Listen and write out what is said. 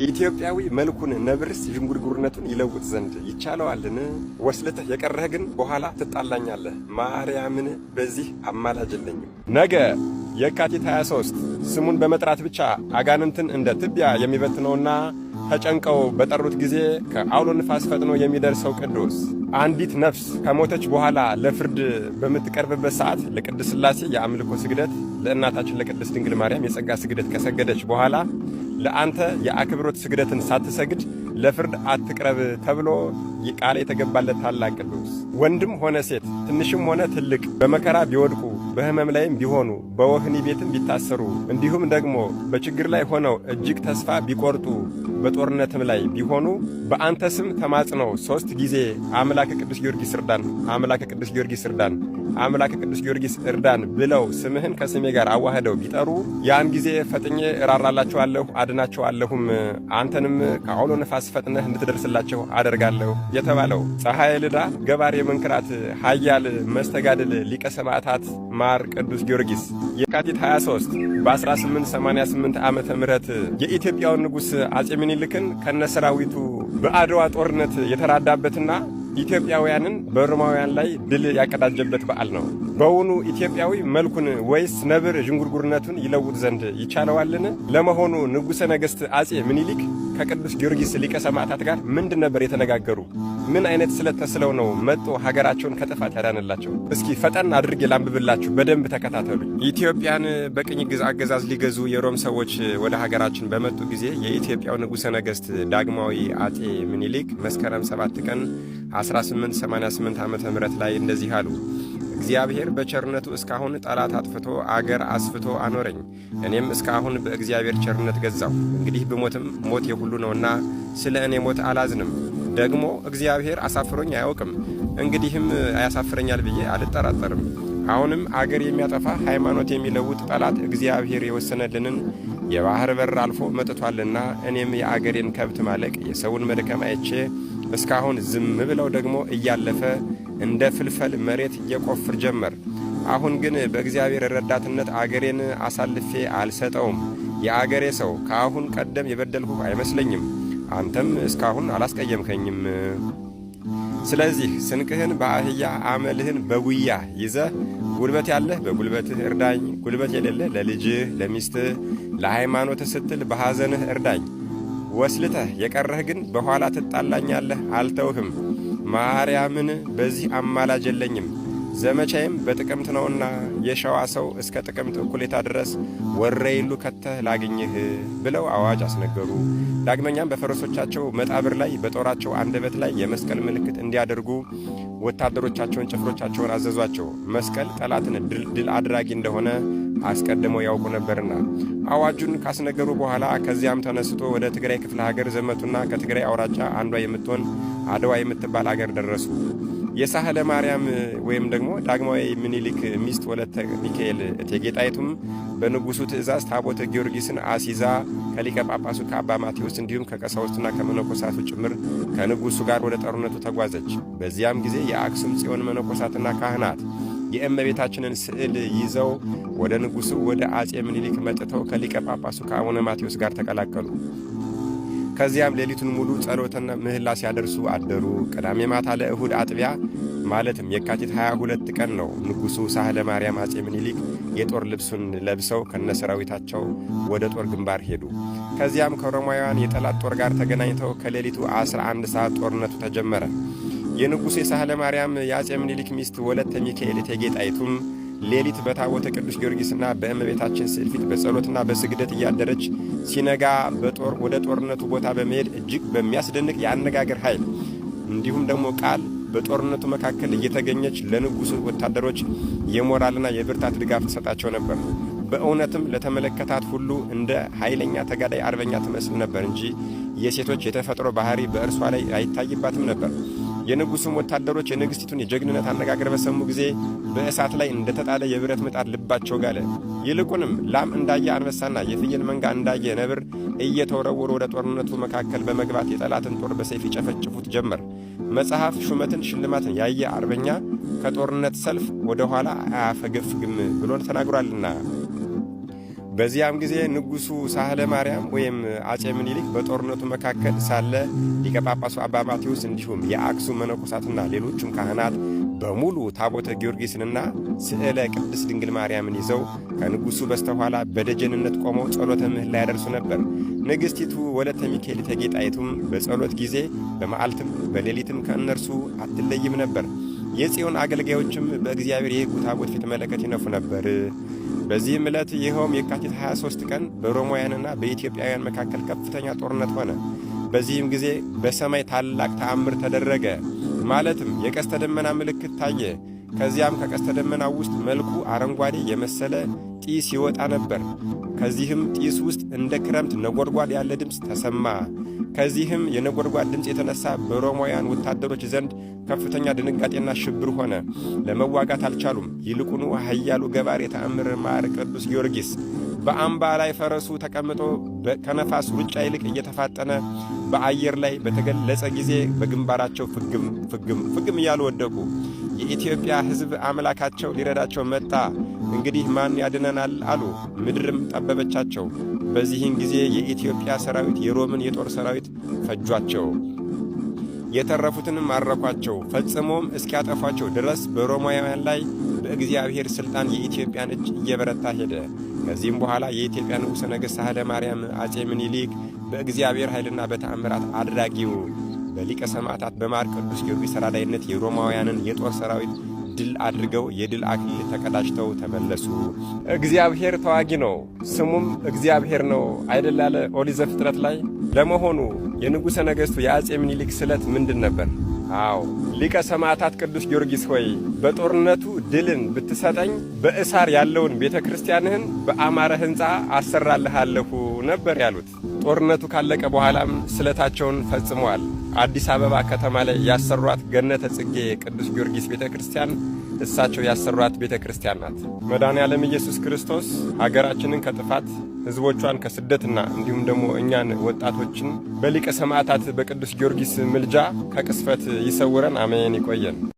ኢትዮጵያዊ መልኩን ነብርስ ዥንጉርጉርነቱን ይለውጥ ዘንድ ይቻለዋልን? ወስልተህ የቀረህ ግን በኋላ ትጣላኛለህ። ማርያምን፣ በዚህ አማላጅ የለኝም። ነገ የካቲት 23 ስሙን በመጥራት ብቻ አጋንንትን እንደ ትቢያ የሚበትነውና ተጨንቀው በጠሩት ጊዜ ከአውሎ ንፋስ ፈጥኖ የሚደርሰው ቅዱስ፣ አንዲት ነፍስ ከሞተች በኋላ ለፍርድ በምትቀርብበት ሰዓት ለቅድስት ሥላሴ የአምልኮ ስግደት፣ ለእናታችን ለቅድስት ድንግል ማርያም የጸጋ ስግደት ከሰገደች በኋላ ለአንተ የአክብሮት ስግደትን ሳትሰግድ ለፍርድ አትቅረብ ተብሎ ቃል የተገባለት ታላቅ ቅዱስ፣ ወንድም ሆነ ሴት፣ ትንሽም ሆነ ትልቅ፣ በመከራ ቢወድቁ፣ በሕመም ላይም ቢሆኑ፣ በወህኒ ቤትም ቢታሰሩ፣ እንዲሁም ደግሞ በችግር ላይ ሆነው እጅግ ተስፋ ቢቆርጡ፣ በጦርነትም ላይ ቢሆኑ በአንተ ስም ተማጽነው ሦስት ጊዜ "አምላከ ቅዱስ ጊዮርጊስ እርዳን፣ አምላከ ቅዱስ ጊዮርጊስ እርዳን፣ አምላከ ቅዱስ ጊዮርጊስ እርዳን" ብለው ስምህን ከስሜ ጋር አዋህደው ቢጠሩ ያን ጊዜ ፈጥኜ እራራላቸዋለሁ፣ አድናቸዋለሁም፣ አንተንም ከአውሎ ነፋስ ፈጥነህ እንድትደርስላቸው አደርጋለሁ የተባለው ፀሐይ ልዳ ገባሬ መንክራት ኃያል መስተጋድል ሊቀ ሰማዕታት ማር ቅዱስ ጊዮርጊስ የካቲት 23 በ1888 ዓመተ ምህረት የኢትዮጵያውን ንጉሥ አጼ ምኒልክን ከነሰራዊቱ በአድዋ ጦርነት የተራዳበትና ኢትዮጵያውያንን በሮማውያን ላይ ድል ያቀዳጀበት በዓል ነው። በውኑ ኢትዮጵያዊ መልኩን ወይስ ነብር ዥንጉርጉርነቱን ይለውጥ ዘንድ ይቻለዋልን? ለመሆኑ ንጉሠ ነገሥት አጼ ምኒልክ ከቅዱስ ጊዮርጊስ ሊቀ ሰማዕታት ጋር ምንድን ነበር የተነጋገሩ? ምን አይነት ስለት ተስለው ነው መጥቶ ሀገራቸውን ከጥፋት ያዳነላቸው? እስኪ ፈጠን አድርጌ ላንብብላችሁ፣ በደንብ ተከታተሉ። ኢትዮጵያን በቅኝ አገዛዝ ሊገዙ የሮም ሰዎች ወደ ሀገራችን በመጡ ጊዜ የኢትዮጵያው ንጉሠ ነገሥት ዳግማዊ አጤ ምኒልክ መስከረም 7 ቀን 1888 ዓ.ም ላይ እንደዚህ አሉ። "እግዚአብሔር በቸርነቱ እስካሁን ጠላት አጥፍቶ አገር አስፍቶ አኖረኝ። እኔም እስካሁን በእግዚአብሔር ቸርነት ገዛሁ። እንግዲህ ብሞትም ሞት የሁሉ ነውና ስለ እኔ ሞት አላዝንም። ደግሞ እግዚአብሔር አሳፍሮኝ አያውቅም። እንግዲህም ያሳፍረኛል ብዬ አልጠራጠርም። አሁንም አገር የሚያጠፋ፣ ሃይማኖት የሚለውጥ ጠላት እግዚአብሔር የወሰነልንን የባህር በር አልፎ መጥቷልና እኔም የአገሬን ከብት ማለቅ፣ የሰውን መድከም አይቼ እስካሁን ዝም ብለው ደግሞ እያለፈ እንደ ፍልፈል መሬት እየቆፍር ጀመር። አሁን ግን በእግዚአብሔር ረዳትነት አገሬን አሳልፌ አልሰጠውም። የአገሬ ሰው፣ ከአሁን ቀደም የበደልሁህ አይመስለኝም። አንተም እስካሁን አላስቀየምከኝም። ስለዚህ ስንቅህን በአህያ፣ አመልህን በጉያ ይዘህ ጉልበት ያለህ በጉልበትህ እርዳኝ፣ ጉልበት የሌለህ ለልጅህ፣ ለሚስትህ፣ ለሃይማኖትህ ስትል በሐዘንህ እርዳኝ። ወስልተህ የቀረህ ግን በኋላ ትጣላኛለህ፣ አልተውህም። ማርያምን፣ በዚህ አማላጅ የለኝም። ዘመቻዬም በጥቅምት ነውና የሸዋ ሰው እስከ ጥቅምት እኩሌታ ድረስ ወረይሉ ከተህ ላግኝህ" ብለው አዋጅ አስነገሩ። ዳግመኛም በፈረሶቻቸው መጣብር ላይ፣ በጦራቸው አንደበት ላይ የመስቀል ምልክት እንዲያደርጉ ወታደሮቻቸውን፣ ጭፍሮቻቸውን አዘዟቸው። መስቀል ጠላትን ድል አድራጊ እንደሆነ አስቀድመው ያውቁ ነበርና። አዋጁን ካስነገሩ በኋላ ከዚያም ተነስቶ ወደ ትግራይ ክፍለ ሀገር ዘመቱና ከትግራይ አውራጃ አንዷ የምትሆን አድዋ የምትባል አገር ደረሱ። የሳህለ ማርያም ወይም ደግሞ ዳግማዊ ምኒልክ ሚስት ወለተ ሚካኤል እቴጌ ጣይቱም በንጉሱ ትእዛዝ ታቦተ ጊዮርጊስን አሲዛ ከሊቀ ጳጳሱ ከአባ ማቴዎስ እንዲሁም ከቀሳውስቱና ከመነኮሳቱ ጭምር ከንጉሱ ጋር ወደ ጦርነቱ ተጓዘች። በዚያም ጊዜ የአክሱም ጽዮን መነኮሳትና ካህናት የእመቤታችንን ስዕል ይዘው ወደ ንጉሱ ወደ አጼ ምኒልክ መጥተው ከሊቀ ጳጳሱ ከአቡነ ማቴዎስ ጋር ተቀላቀሉ። ከዚያም ሌሊቱን ሙሉ ጸሎትና ምህላ ሲያደርሱ አደሩ። ቅዳሜ ማታ ለእሁድ አጥቢያ ማለትም የካቲት 22 ቀን ነው ንጉሡ ሳህለ ማርያም አጼ ምኒልክ የጦር ልብሱን ለብሰው ከነሰራዊታቸው ወደ ጦር ግንባር ሄዱ። ከዚያም ከሮማውያን የጠላት ጦር ጋር ተገናኝተው ከሌሊቱ 11 ሰዓት ጦርነቱ ተጀመረ። የንጉሡ የሳህለ ማርያም የአጼ ምኒልክ ሚስት ወለተ ሚካኤል እቴጌ ጣይቱም ሌሊት በታቦተ ቅዱስ ጊዮርጊስና በእመቤታችን ስዕል ፊት በጸሎትና በስግደት እያደረች ሲነጋ በጦር ወደ ጦርነቱ ቦታ በመሄድ እጅግ በሚያስደንቅ የአነጋገር ኃይል እንዲሁም ደግሞ ቃል በጦርነቱ መካከል እየተገኘች ለንጉሱ ወታደሮች የሞራልና የብርታት ድጋፍ ትሰጣቸው ነበር። በእውነትም ለተመለከታት ሁሉ እንደ ኃይለኛ ተጋዳይ አርበኛ ትመስል ነበር እንጂ የሴቶች የተፈጥሮ ባህሪ በእርሷ ላይ አይታይባትም ነበር። የንጉሱም ወታደሮች የንግሥቲቱን የጀግንነት አነጋገር በሰሙ ጊዜ በእሳት ላይ እንደተጣለ የብረት ምጣድ ልባቸው ጋለ። ይልቁንም ላም እንዳየ አንበሳና የፍየል መንጋ እንዳየ ነብር እየተወረወሩ ወደ ጦርነቱ መካከል በመግባት የጠላትን ጦር በሰይፍ ይጨፈጭፉት ጀመር። መጽሐፍ "ሹመትን ሽልማትን ያየ አርበኛ ከጦርነት ሰልፍ ወደ ኋላ አያፈገፍግም" ብሎ ተናግሯልና። በዚያም ጊዜ ንጉሡ ሳህለ ማርያም ወይም አጼ ምኒልክ በጦርነቱ መካከል ሳለ ሊቀ ጳጳሱ አባ ማቴዎስ እንዲሁም የአክሱም መነኮሳትና ሌሎችም ካህናት በሙሉ ታቦተ ጊዮርጊስንና ስዕለ ቅድስት ድንግል ማርያምን ይዘው ከንጉሡ በስተኋላ በደጀንነት ቆመው ጸሎተ ምህላ ያደርሱ ነበር። ንግሥቲቱ ወለተ ሚካኤል እቴጌ ጣይቱም በጸሎት ጊዜ በመዓልትም በሌሊትም ከእነርሱ አትለይም ነበር። የጽዮን አገልጋዮችም በእግዚአብሔር የሕጉ ታቦት ፊት መለከት ይነፉ ነበር። በዚህም ዕለት ይኸውም የካቲት 23 ቀን በሮማውያንና በኢትዮጵያውያን መካከል ከፍተኛ ጦርነት ሆነ። በዚህም ጊዜ በሰማይ ታላቅ ተአምር ተደረገ። ማለትም የቀስተ ደመና ምልክት ታየ። ከዚያም ከቀስተ ደመና ውስጥ መልኩ አረንጓዴ የመሰለ ጢስ ይወጣ ነበር። ከዚህም ጢስ ውስጥ እንደ ክረምት ነጎድጓድ ያለ ድምፅ ተሰማ። ከዚህም የነጎድጓድ ድምፅ የተነሳ በሮማውያን ወታደሮች ዘንድ ከፍተኛ ድንጋጤና ሽብር ሆነ። ለመዋጋት አልቻሉም። ይልቁኑ ኃያሉ ገባሬ ተአምር ማር ቅዱስ ጊዮርጊስ በአምባ ላይ ፈረሱ ተቀምጦ ከነፋስ ሩጫ ይልቅ እየተፋጠነ በአየር ላይ በተገለጸ ጊዜ በግንባራቸው ፍግም ፍግም ፍግም እያሉ ወደቁ። የኢትዮጵያ ሕዝብ አምላካቸው ሊረዳቸው መጣ። እንግዲህ ማን ያድነናል አሉ። ምድርም ጠበበቻቸው። በዚህን ጊዜ የኢትዮጵያ ሰራዊት የሮምን የጦር ሰራዊት ፈጇቸው፣ የተረፉትንም ማረኳቸው። ፈጽሞም እስኪያጠፏቸው ድረስ በሮማውያን ላይ በእግዚአብሔር ሥልጣን የኢትዮጵያን እጅ እየበረታ ሄደ። ከዚህም በኋላ የኢትዮጵያ ንጉሠ ነገሥት ሳህለ ማርያም አጼ ምኒልክ በእግዚአብሔር ኃይልና በተአምራት አድራጊው በሊቀ ሰማዕታት በማር ቅዱስ ጊዮርጊስ ተራዳይነት የሮማውያንን የጦር ሰራዊት ድል አድርገው የድል አክሊል ተቀዳጅተው ተመለሱ። እግዚአብሔር ተዋጊ ነው፣ ስሙም እግዚአብሔር ነው አይደል አለ ኦሪት ዘፍጥረት ላይ። ለመሆኑ የንጉሠ ነገሥቱ የአጼ ምኒልክ ስለት ምንድን ነበር? አዎ፣ ሊቀ ሰማዕታት ቅዱስ ጊዮርጊስ ሆይ፣ በጦርነቱ ድልን ብትሰጠኝ በእሳር ያለውን ቤተ ክርስቲያንህን በአማረ ሕንፃ አሰራልሃለሁ ነበር ያሉት። ጦርነቱ ካለቀ በኋላም ስለታቸውን ፈጽመዋል። አዲስ አበባ ከተማ ላይ ያሰሯት ገነተ ጽጌ ቅዱስ ጊዮርጊስ ቤተ ክርስቲያን እሳቸው ያሰሯት ቤተ ክርስቲያን ናት። መድኃኔ ዓለም ኢየሱስ ክርስቶስ ሀገራችንን ከጥፋት፣ ሕዝቦቿን ከስደትና እንዲሁም ደግሞ እኛን ወጣቶችን በሊቀ ሰማዕታት በቅዱስ ጊዮርጊስ ምልጃ ከቅስፈት ይሰውረን። አሜን። ይቆየን።